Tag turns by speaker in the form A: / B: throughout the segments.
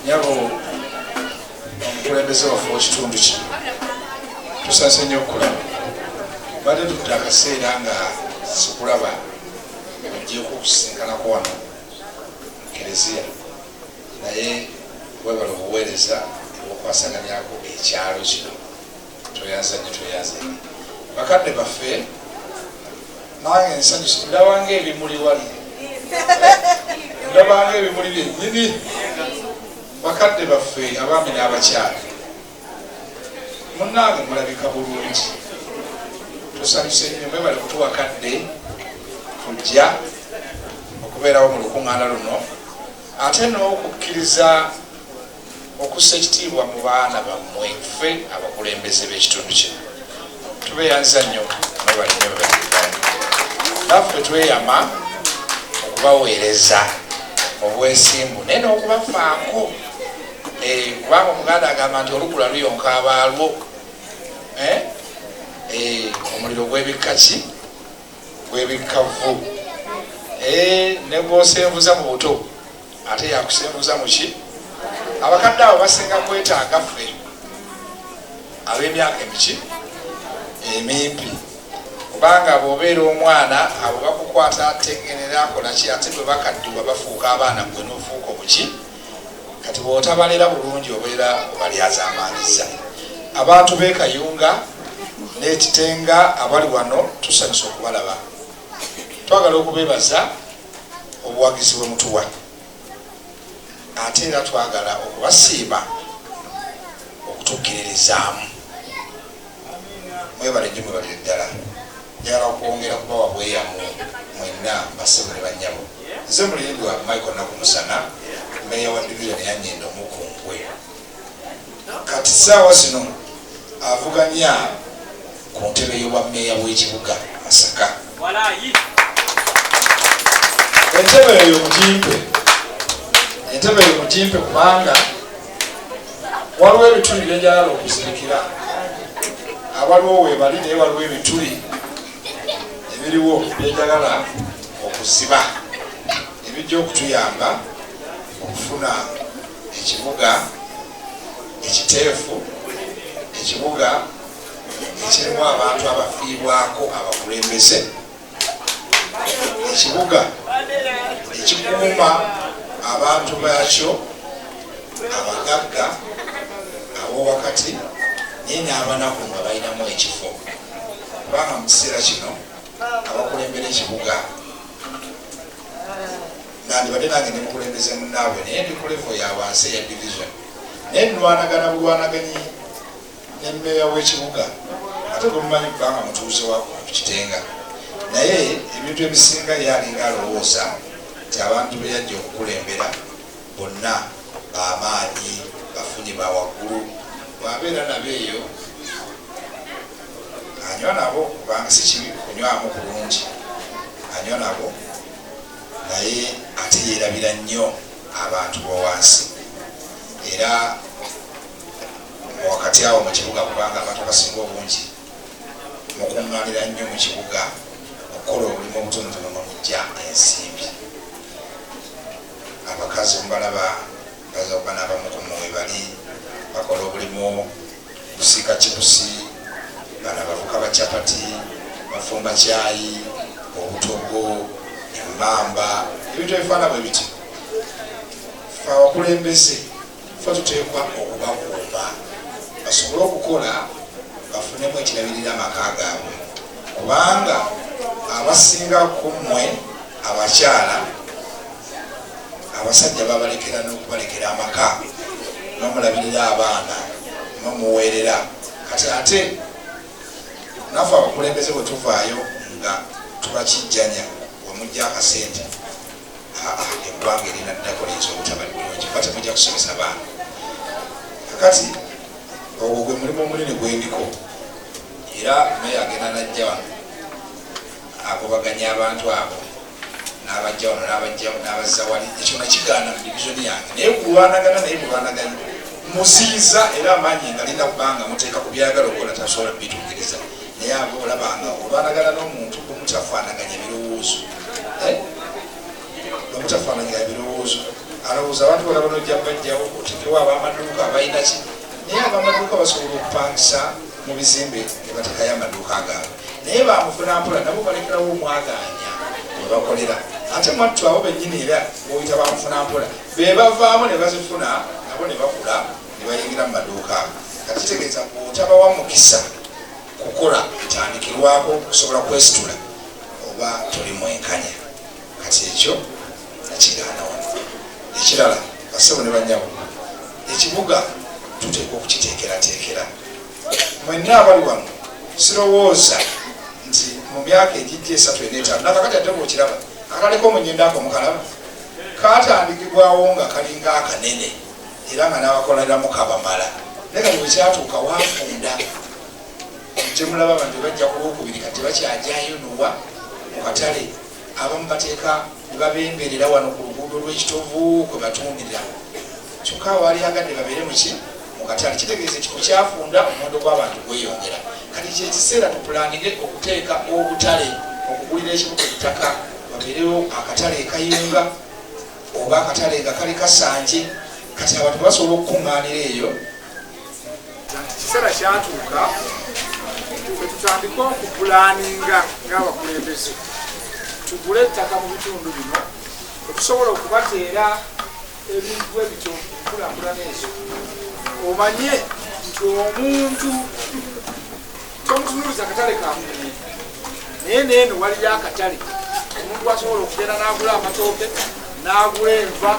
A: Nyabo omukulembeze waffe w'ekitundu kino, tusanyuse nnyo okukulaba. Badde tudde akaseera nga sikulaba, ogyeko okusisinkanako wano mu kereziya, naye webale obuweereza obwokwasaganyako ekyalo kino. Tweyanza nnyo, tweyanza nnyo bakadde baffe. Nange nsanyuse, ndabanga ebimuli wali, ndabanga ebimuli byennyini. Bakadde baffe, abaami n'abakyala, munnange mulabika bulungi, tusanyuse nnyo. Mwebale kutuwa kadde kujja okubeerawo mu lukuŋŋaana luno, ate n'okukkiriza okussa ekitiibwa mu baana bammwe ffe abakulembeze b'ekitundu kino. Tubeeyanza nnyo, mwebale nnyo, mwebale ddala. Naffe tweyama okubaweereza mu bwesimbu naye n'okubafaako, kubanga Omuganda agamba nti olukula luyonka abaalwo. Omuliro gwebikka ki? Gwebikka vvu. Ne gwosenvuza mu buto ate yakusenvuza muki? Abakadde abo basinga kwetaaga ffe ab'emyaka emiki emimpi, kubanga bw'obeera omwana abo bakukwata tegerera akolaki, ate bwe bakaddiwa bafuuka abaana, gwe n'ofuuka obuki. Kati bw'otabalera bulungi obeera obalyazaamaanyiza. Abantu b'e Kayunga n'Ekitenga abali wano, tusanyusa okubalaba. Twagala okubeebaza obuwagizi bwe mutuwa, ate era twagala okubasiima okutukkiririzaamu. Mwebale nnyo, mwebalire ddala. Njagala okwongera kubawa bweyamu mwenna, bassebo ne bannyabo. Nze Mulindwa Michael Nakumusana, meeya wa division ya Nyendo Mukunkwe, kati ssaawa zino avuganya ku ntebe y'obwa meeya bw'ekibuga Masaka. Entebe eyo mugimpe, entebe eyo mugimpe, kubanga waliwo ebituli byenjagala okuzibikira. Abaliwo webali, naye waliwo ebituli ebiriwo byenjagala okuziba ebijja okutuyamba okufuna ekibuga ekiteefu, ekibuga ekirimu abantu abafiibwako abakulembeze, ekibuga ekikuuma abantu baakyo, abagagga, ab'owakati, naye n'abanaku nga balinamu ekifo. Kubanga mu kiseera kino abakulembera ekibuga, nandibadde nange ndi mukulembeze munnaabwe, naye ndi ku level ya wansi eya division, naye nnwanagana bulwanaganyi ne mmeeya w'ekibuga, ate gwe mumanyi kubanga mutuuze wa kuno ku Kitenga. Naye ebintu ebisinga ye alinga alowooza nti abantu be yajja okukulembera bonna bamaanyi, bafunyi ba waggulu. Bw'abeera nabo eyo anywa nabo, kubanga si kibi kunywamu kulungi, anywa nabo, naye ate yeerabira nnyo abantu b'owansi era wakati awo mu kibuga, kubanga abantu abasinga obungi mukuŋŋaanira nnyo mu kibuga okukola obulimu obutonotono nomujja ensimbi. Abakazi mubalaba baza okuba n'abamu ku mmwe bali bakola obulimu, kusiika chipusi, bano abavuka ba capati, bafumba kyayi, obutogo, emmamba, ebintu ebifaana bwe bityo. Fe abakulembeze fe tuteekwa okubakuuma basobole okukola bafunemu ekirabirira amaka gaabwe, kubanga abasinga ku mmwe abakyala, abasajja babalekera n'okubalekera amaka, bamulabirira abaana, bamuweerera. Kati ate naffe abakulembeze bwe tuvaayo nga tubakijjanya wemujja akasente, aa eggwanga erinaddako liyinza obutaba ddungi kuba temujja kusomesa baana. Kakati ogwo gwe mulimu omunene gwendiko, era meeya agenda najja wano agobaganya abantu abo, n'abajja wano, n'abajja, n'abazza wali. Ekyo nakigaana mu divizoni yange, naye kulwanagana, naye mulwanaganye muziyiza, era amaanyi nga lina kubanga muteeka ku byagala okukola tasobola bituukiriza. Naye abo olabanga olwanagana n'omuntu bwemutafaanaganya ebirowoozo, bwemutafaanaganya ebirowoozo. Alowooza abantu bona banojja bajjawo otekewo ab'amaduuka abalina ki, naye ab'amaduuka basobola okupangisa mu bizimbe ne batekayo amaduuka gaabwe, naye bamufunampola nabo balekerawo omwagaanya we bakolera. Ate mwattu abo bennyini era b'oyita bamufunampola be bavaamu ne bazifuna nabo ne bakula ne bayingira mu maduuka ago. Kati kitegeeza bw'otabawa mukisa kukola etandikirwako kusobola kwesitula oba toli mwenkanya. Kati ekyo nakigaana wano. Ekirala, bassebo ne bannyabo, ekibuga tuteekwa okukiteekerateekera. Mwenna abali wano sirowooza nti mu myaka egijja 3 4 5 nakakati ate bw'okiraba akatale k'omunyendo ako mukalaba katandikibwawo nga kalinga akanene era nga n'abakoleramu kabamala, naye kati bwe kyatuuka waafunda gyemulaba abantu bajja ku Lwokubiri kati tebakyajyayo nowa mu katale, abamu bateeka ne babemberera wano ku luguudo lw'Ekitovu kwe batundira, kyokka awaalyagadde babeere muki mu katale. Kitegeeza ekifo kyafunda, omuwendo gw'abantu gweyongera. Kati kyekiseera tupulaninge okuteeka obutale, okugulira ekibuga ettaka, wabeerewo akatale ekayunga oba akatale nga kali Kasanje, kati abantu basobola okukuŋŋaanira eyo.
B: Nti kiseera kyatuuka fe tutandike okupulaninga ng'abakulembeze, tugule ettaka mu bitundu bino okusobola okubateera ebintu ebityo, enkulaakulana ezo. Omanye nti omuntu tomutunuuliza akatale kamunye, naye neeno waliyo akatale omuntu asobola okugenda n'agula amatooke, n'agula enva,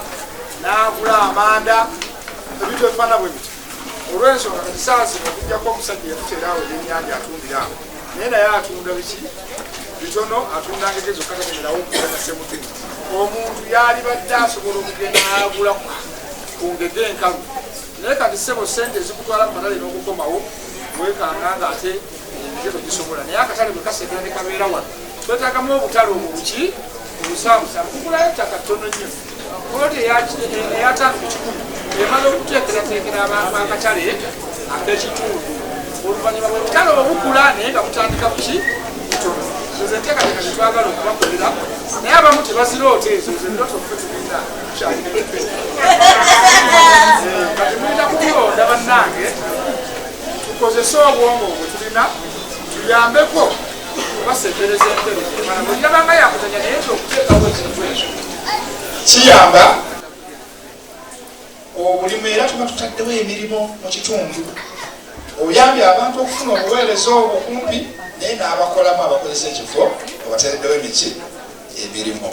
B: n'agula amanda, ebintu ebifaanana bwe bityo. Olw'ensonga kati saa zino okujjako omusajja yatuteeraawo ebyennyanja atundira awo, naye naye atunda biki bitono, atunda ngege zokka, tagenderawo okugenda semuti. Omuntu yalibadde asobola okugenda n'agula ku ngege enkalu, naye kati ssebo sente ezikutwala mu katale n'okukomawo wekanga nga ate engege togisobola. Naye akatale bwe kasekera ne kabeera wano, twetagamu obutale obwo buki obusaamusaamu. Kugulayo ettaka ttono nnyo, poloti eya 150 emala okuteekerateekera abantu akatale ak'ekitundu. Oluvannyuma bwe butale obukula naye nga butandika buki butono. Ezo enteekateeka zetwagala okubakolera, naye abamu tebaziroota ezo. Ezo ebirooto ffe tugenda tukyalina ebipe. Kati mulina kutulonda bannange, tukozese obwongo bwe tulina, tuyambeko okubasembereza empeereza bwegirabanga yakuzanya, naye nti okuteekawo ekintu ekyo
A: kiyamba obulimu, era tuba tutaddewo emirimu mu kitundu. Oyambye abantu okufuna obuweereza obwo kumpi, naye n'abakolamu abakozesa ekifo obateereddewo emiki emirimu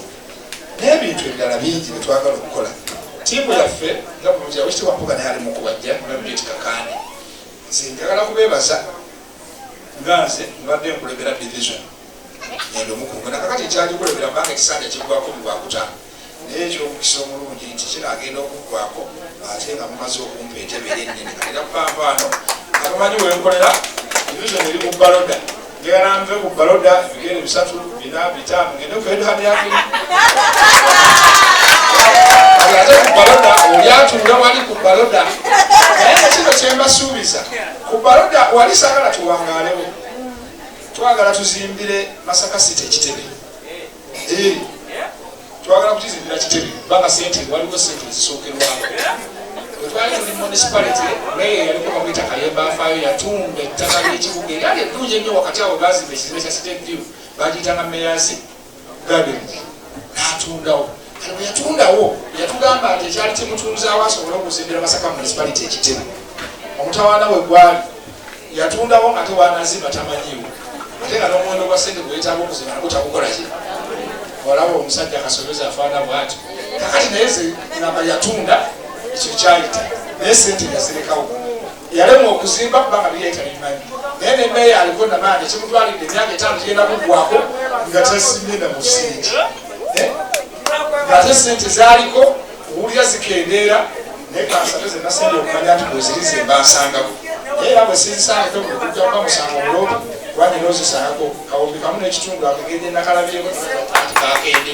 A: n'ebintu ebirala bingi byetwagala okukola. Ttiimu yaffe nga Owekitiibwa Mpuuga naye ali mukubajja mulabudeti Kakaani. Nze njagala kubeebaza nga nze mbadde nkulembera division endo omukungu, nakakati nkyagikulembera kubanga ekisanja kiggwako mu Lwakutaano, naye ekyomukisa omulungi nti kinagenda okuggwako ate nga mumaze okumpa entebe eri ennene. Kati era kubampaano abamanyi wenkolera, division eri ku Baloda. Njagala nve ku Baloda ebigere 3 4 5 ngende ku Edhard Avenue. Kati ate ku Baloda oli atuula wali ku Baloda, naye nekino kyembasuubiza, ku Baloda wali saagala tuwangaalewo, twagala tuzimbire Masaka City ekitebe. Twagala kukizimbira kitebe kubanga sente waliwo, sente ezisookerwako. Bwe twali tuli municipality, meeya yaliko bamwita Kayemba Afaayo, yatunda ettaka ly'ekibuga eryali eddungi ennyo wakati awo bazimba ekizimbe kya City View, bagiyitanga Mayor's Garden, n'atundawo. Kati bwe yatundawo yatugamba nti ekyali kimutunzaawo asobole okuzimbira Masaka Municipality ekitebe. Omutawaana we gwali yatundawo nga tewanazimba tamanyiiwo, ate nga n'omuwendo gwa sente gweyetaaga okuzimba nagwo tagukola ki. Olaba omusajja akasobeza afaana bwati kakati, naye ze ngamba yatunda ekyo kyayita, naye sente yazirekawo, yalemwa okuzimba kubanga biyayita bimanyi. Naye ne meeya aliko namaanyi ekimutwalidde emyaka 5 kigenda kuggwako nga tasimye na musingi, ng'ate sente zaaliko owulira zikendeera. Naye kansabe ze nasembye okumanya nti bweziri ze mba nsangako, naye era bwe sinzisangako bwe kujja kuba musango muloobi, kuba nina ozisangako 5,500 akagende nakalabireko ati kakende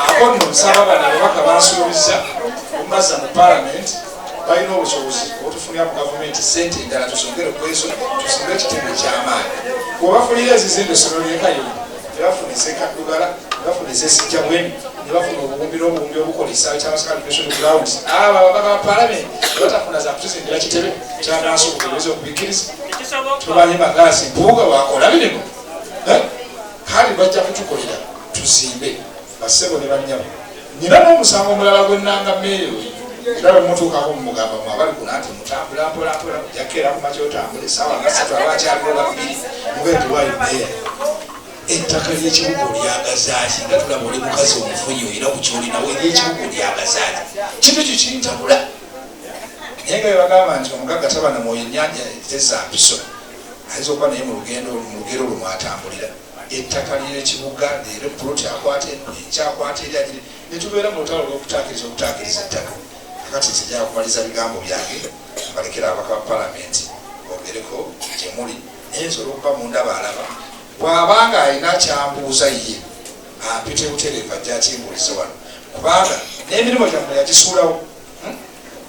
A: ako. Nno nsaba bano ababaka bansuubiza omubazza mu palamenti balina obusobozi obutufunira mu gavumenti sente endala tusongere ku ezo, tuzimbe ekitebe ekyamaanyi. Bwebafunira ezizimba essomero lyekayo, tebafuna ezekaddugala, tebafuna ezesijja bweni. Ne bafuna obuwumbi n'obuwumbi obukola ekisaawe ky'Amasaka Recreation Grounds. Abo ababaka ba palamenti batafuna za kutuzimbira kitebe kyanansubuga, oyinza okubikkiriza? Tumanyi Magaasi Mpuuga wakola mirimu, eh? Kale bajja kutukolera tuzimbe. Bassebo ne bannyabo, nina n'omusango omulala gwe nnanga meeyo oyo, era bwe mutuukako mumugamba mwe abali kuno nti mutambula mpola mpola, mujja kukeera ku makya otambula essaawa nga 3, aba akyaliwo ba 2, mube nti waayo meeya, ettaka ly'ekibuga olyagazaaki nga tulaba oli mukazi omufunyi, olina ku kyolinawo, ery'ekibuga olyagazaaki? Kintu ekyo kintabula, naye nga bwe bagamba nti omugagga taba na mwoyo, ennyanja tezza mpiso, ayinza okuba naye mu lugendo mu lugero olwo mwatambulira ettaka ly'ekibuga. Leero puloti akwata eno, enkyakwata eri, agiri netubeera mu lutalo olw'okutaakiriza obutaakiriza ettaka. Kakati sijja kumaliza bigambo byange, mbalekera ababaka ba palamenti bogereko gye muli, naye nze olwokuba mundaba alaba, bw'abanga alina kyambuuza ye ampite butereevu, ajja akimbuulize wano, kubanga n'emirimu gyammwe yagisuulawo.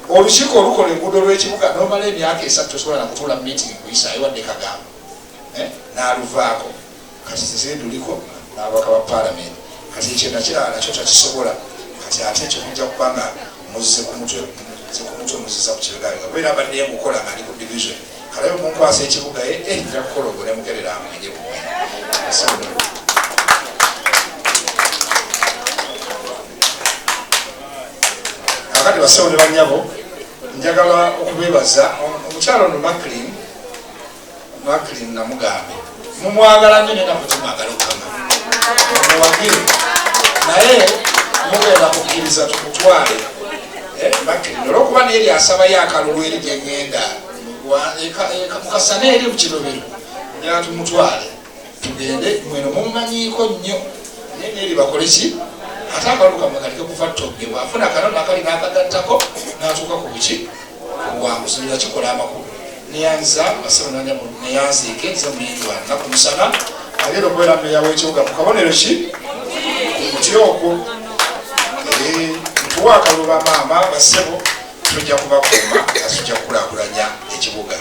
A: Olukiiko olukola enguudo lw'ekibuga nomala emyaka 3 tosobola nakutuula mu meeting kuyisaayo wadde kagambo, eh? N'aluvaako. Kati nze nduliko n'ababaka ba palamenti. Kati ekyo nakirala nakyo takisobola. Kati ate ekyo mujja kuba nga muzze ku mutwe, muzize ku mutwe, muziza ku kibegabega, kubeera mbadde ngukola nga ndi ku division. Kalabe munkwasa ekibuga, eh, nja kukola ogwo ne mukerera amwenje bumwenye. Kakati bassebo ne bannyabo, njagala okubebaza. Omukyalo ono Macklin, Macklin namugambe mumwagala nnyo, naye naffe tumwagala okukama mumuwagire, naye mugenda kukkiriza tumutwale, eh, Macklin, olwokuba naye lyasabayo akalulu eri gyeŋŋenda mukasana eri mukirobero, njagala tumutwale tugende. Mweno mumumanyiiko nnyo, naye neri bakole ki? Ate akalulu kamwe kaleke kuva ttogge. Bwafuna kano nakali nakagattako natuuka ku buki obuwanguzi, yakikola amakulu. Neyanza basebo, neyanziike nze muyindi wa nnaku musana agenda okubeera meeya w'ekibuga ku kabonero ki? Ku muti okwo. Ntuwa akalulu ba maama, basebo, tujja kubakuuma, tujja kukulaakulanya ekibuga.